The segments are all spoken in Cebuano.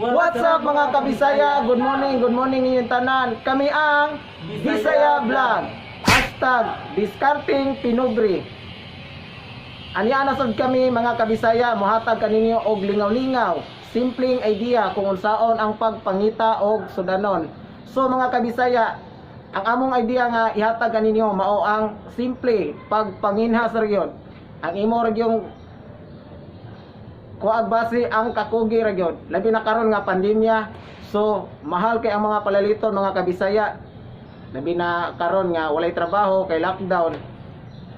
What's up, mga kabisaya? Good morning inyong tanan. Kami ang Bisaya Vlog. #DiskartingPinobre. Ania na sad kami, mga kabisaya, mohatag kaninyo og lingaw-lingaw. Simpleng idea kung unsaon ang pagpangita og sudanon. So mga kabisaya, ang among idea nga ihatag kaninyo mao ang simple pagpanginhas ra gyud. Ang imo ra gyung kuag base ang kakugi ra gyud. Labi na karon nga pandemya. So mahal kay ang mga palaliton, mga kabisaya. Labi na karon nga walay trabaho kay lockdown.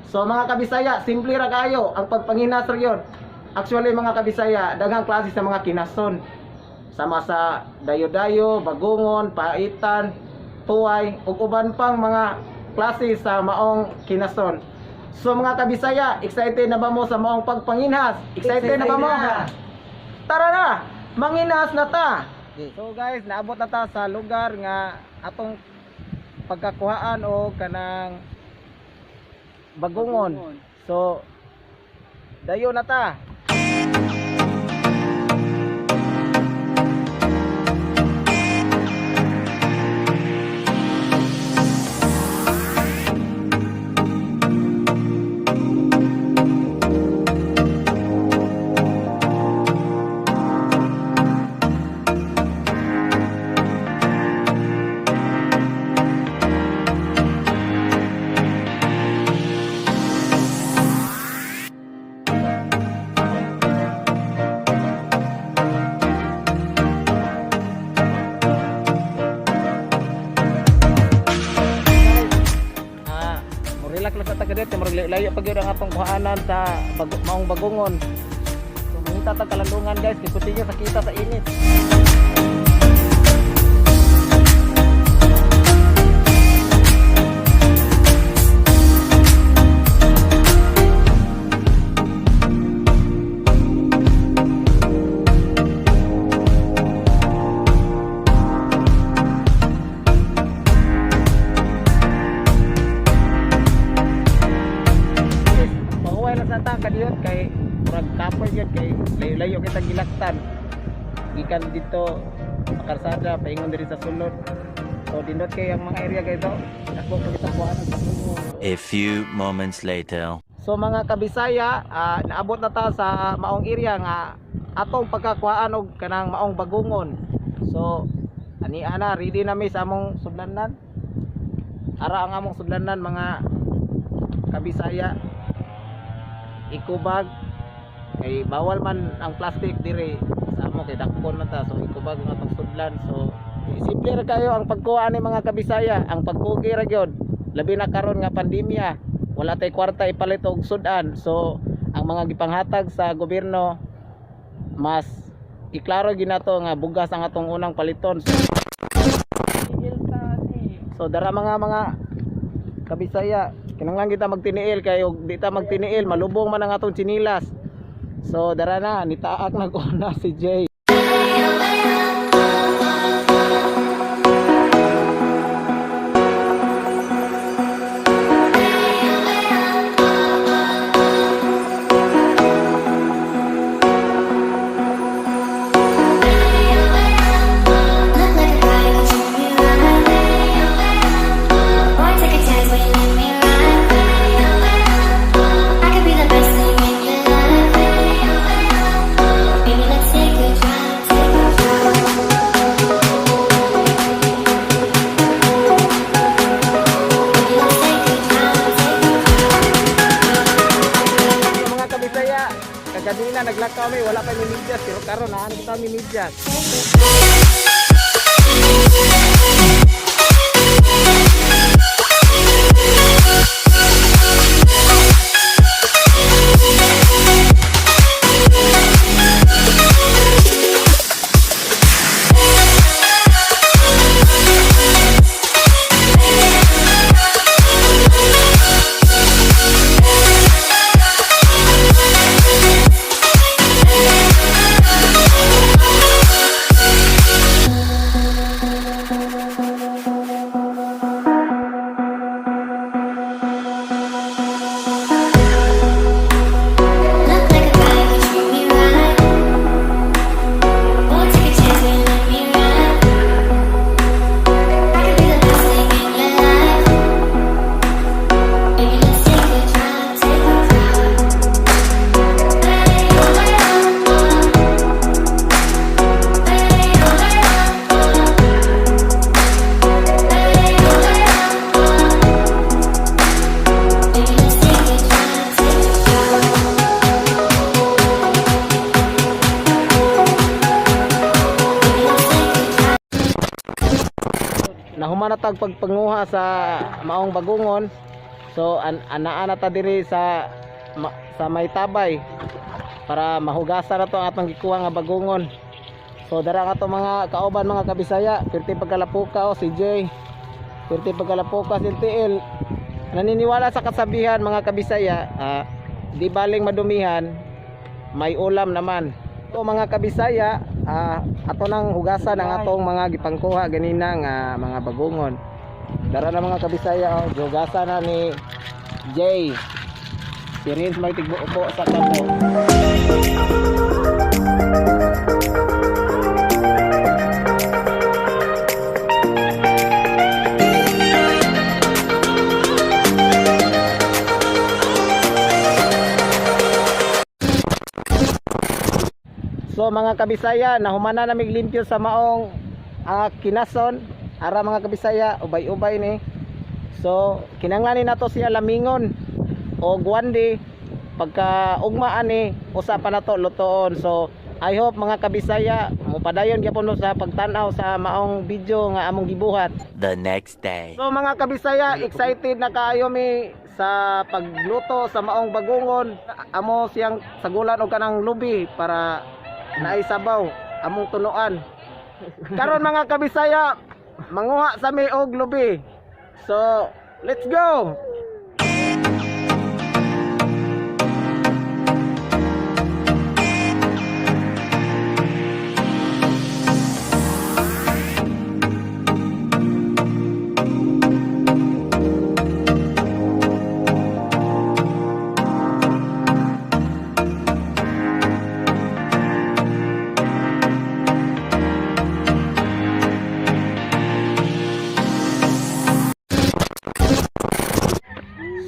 So mga kabisaya, simple ra kayo ang pagpanginas ra gyud. Actually, mga kabisaya, daghang klase sa mga kinason. Sama sa dayo-dayo, bagungon, paitan, tuway, ug uban pang mga klase sa maong kinason. So mga kabisaya, excited na ba mo sa maong pagpanginhas? Excited na ba mo? Tara na! Manginhas na ta! So guys, naabot na ta sa lugar nga atong pagkakuhaan o kanang bagungon. So, dayo na ta. Guys, mo relax lang sa taga dito, murag layo pa gyud ang atong kuhaanan sa maong bagungon. So mangita ta kalandungan, guys, kay continue sa kita sa init. Guys, pahuway lang sa ta kadiyot kay murag kapoy gyud kay layo-layo kita gilaktan. Gikan dito sa karsada paingon diri sa sulod. So dindot kay ang mga area guys, oh. Dako pa kita kuhanan sa bagungon. A few moments later. So mga kabisaya, naabot na ta sa maong area nga atong pagkakuhaan og kanang maong bagungon. So ani ana ready na mi sa among sudlanan. Ara ang among sudlanan, mga kabisaya. Eco bag kay bawal man ang plastic dire sa amo kay dakpon man ta, so eco bag ang atong sudlan. So simple ra kayo ang pagkuha ni mga kabisaya, ang pagkugi ra gyud. Labi na karon nga pandemya, wala tay kwarta ipalit og sudan. So ang mga gipanghatag sa gobyerno, mas iklaro ginato nga bugas ang atong unang paliton. So dara mga kabisaya, kinahanglan kita magtiniil kay og di ta magtiniil malubong man ang atong tsinilas. So dara na, nitaak na ko na si Jay. Look like a guy, but you me right. Boy, take a chance when you let me ride. I could be the best thing in your life. Baby, let's take a drive, take a drive. Baby, let's take a drive, take a drive. So mga kabisaya, kaganina naglakaw mi, wala pa mi medyas, pero karon naa na kita mi medyas. Nahuman na tag pagpanguha sa maong bagungon. So anaa na ta diri sa may tabay para mahugasan na to ang atong gikuha nga bagungon. So dara nga to mga kauban, mga kabisaya, pirti pagkalapuka o si Jay. Pirti pagkalapuka si TL. Naniniwala sa kasabihan, mga kabisaya, di baling madumihan, may ulam naman. So mga kabisaya, ato nang hugasan ang atong mga gipangkuha ganina nga mga bagungon. Dara na, mga kabisaya, oh, gihugasan na ni Jay. Si Rins may tigbuo sa kamo. So mga kabisaya, nahumana na mig limpyo sa maong kinason. Ara, mga kabisaya, ubay-ubay ni. So kinanglan ni nato siya lamingon o guwandi pagka ugma ani usa pa nato lutoon. So I hope, mga kabisaya, mopadayon gyapon mo sa pagtan-aw sa maong video nga among gibuhat. The next day. So mga kabisaya, excited na kaayo mi sa pagluto sa maong bagungon. Amo siyang sagulan og kanang lubi para naay sabaw among tunuan. Karon, mga kabisaya, manguha sa mi og lubi. So, let's go.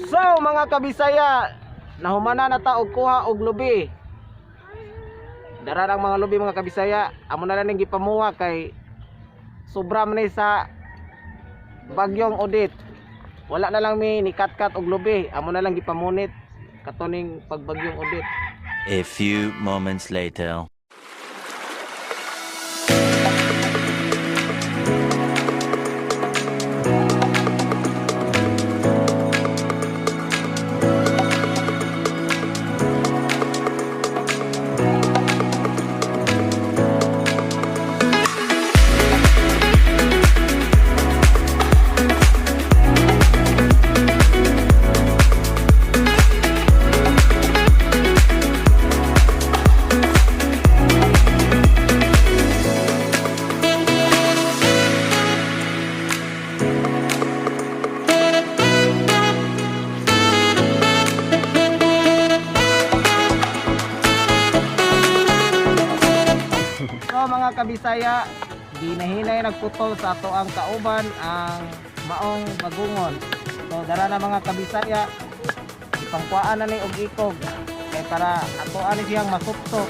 So mga kabisaya, nahumana na ta og kuha og lubi. Dara ang mga lubi, mga kabisaya, amo na lang ning gipamuha kay sobra man ni sa bagyong Odette. Wala na lang mi ni kat-kat og lubi, amo na lang gipamunit katoning pagbagyong Odette. A few moments later. So mga kabisaya, ginahinay nagputol sa ato ang kauban ang maong bagungon. So dara na, mga kabisaya, ipangkuhaan na ni og ikog kay para ato ani siyang masukso.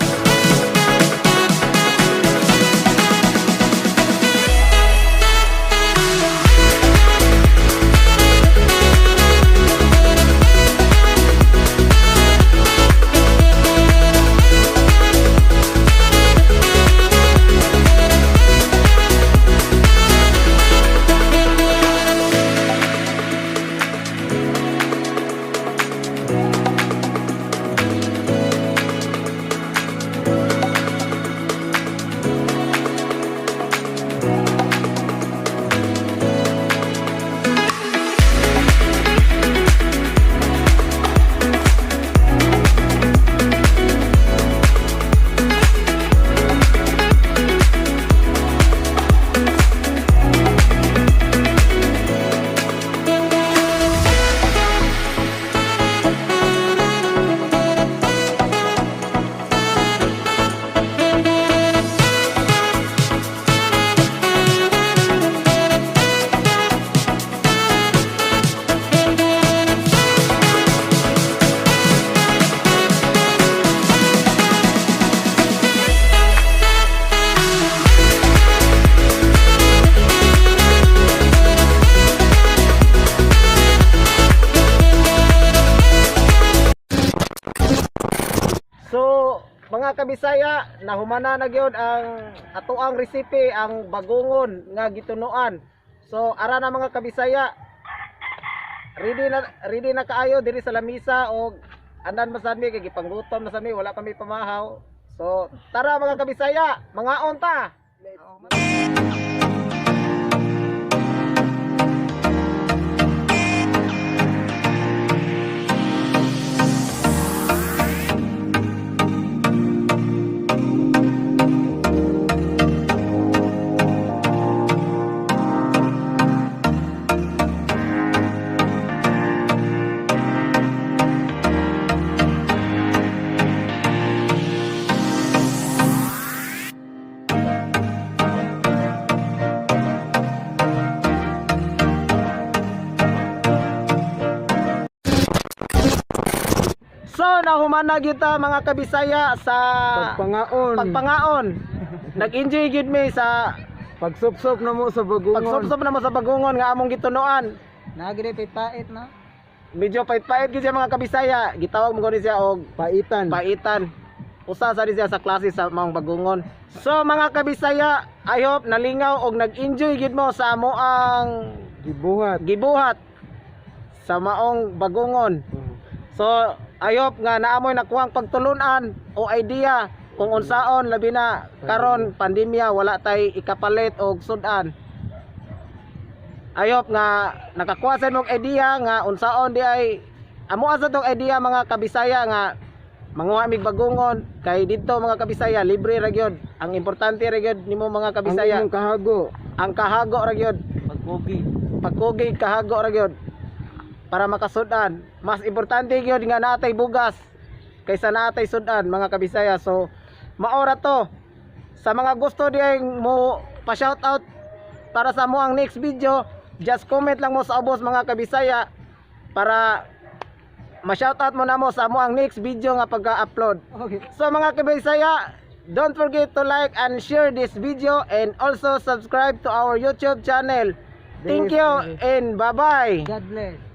So, mga kabisaya, nahumana na gyud ang atoang recipe, ang bagungon nga gitunuan. So ara na, mga kabisaya. Ready na kaayo diri sa lamisa og andan man sad mi kay gipanggutom na sad mi, wala pa mi pamahaw. So tara, mga kabisaya, mangaon ta. So nahuman na kita, mga kabisaya, sa Pagpangaon. Pagpangaon. Nag-enjoy gyud mi sa Pagsupsop na mo sa bagungon. Pagsupsop na mo sa bagungon nga among gitunuan. Nagre pait na. Medyo pait-pait gyud siya, mga kabisaya. Gitawag mo gani siya og Paitan. Paitan. Usa sa siya sa klase sa mga bagungon. So mga kabisaya, I hope nalingaw og nag-enjoy gyud mo sa amoang Gibuhat. Gibuhat sa maong bagungon. So, I hope nga naamoy nakuhang pagtulunan o idea kung unsaon, labi na karon pandemya, wala tay ikapalit og sudan. I hope nga nakakuha sa imong idea nga unsaon di ay amo sa tong idea, mga kabisaya, nga manguha mig bagungon kay didto, mga kabisaya, libre ra gyud. Ang importante ra gyud nimo, mga kabisaya, Ang imong kahago. Ang kahago ra gyud. Pagkugi. Pagkugi, kahago ra gyud para makasudan. Mas importante gyud nga naatay bugas kaysa naatay sudan, mga kabisaya. So maora to. Sa mga gusto di ay mo pa shout out para sa mo ang next video, just comment lang mo sa ubos, mga kabisaya, para ma-shout out mo na mo sa mo ang next video nga pagka-upload. So mga kabisaya, don't forget to like and share this video and also subscribe to our YouTube channel. Thank you and bye-bye. God bless.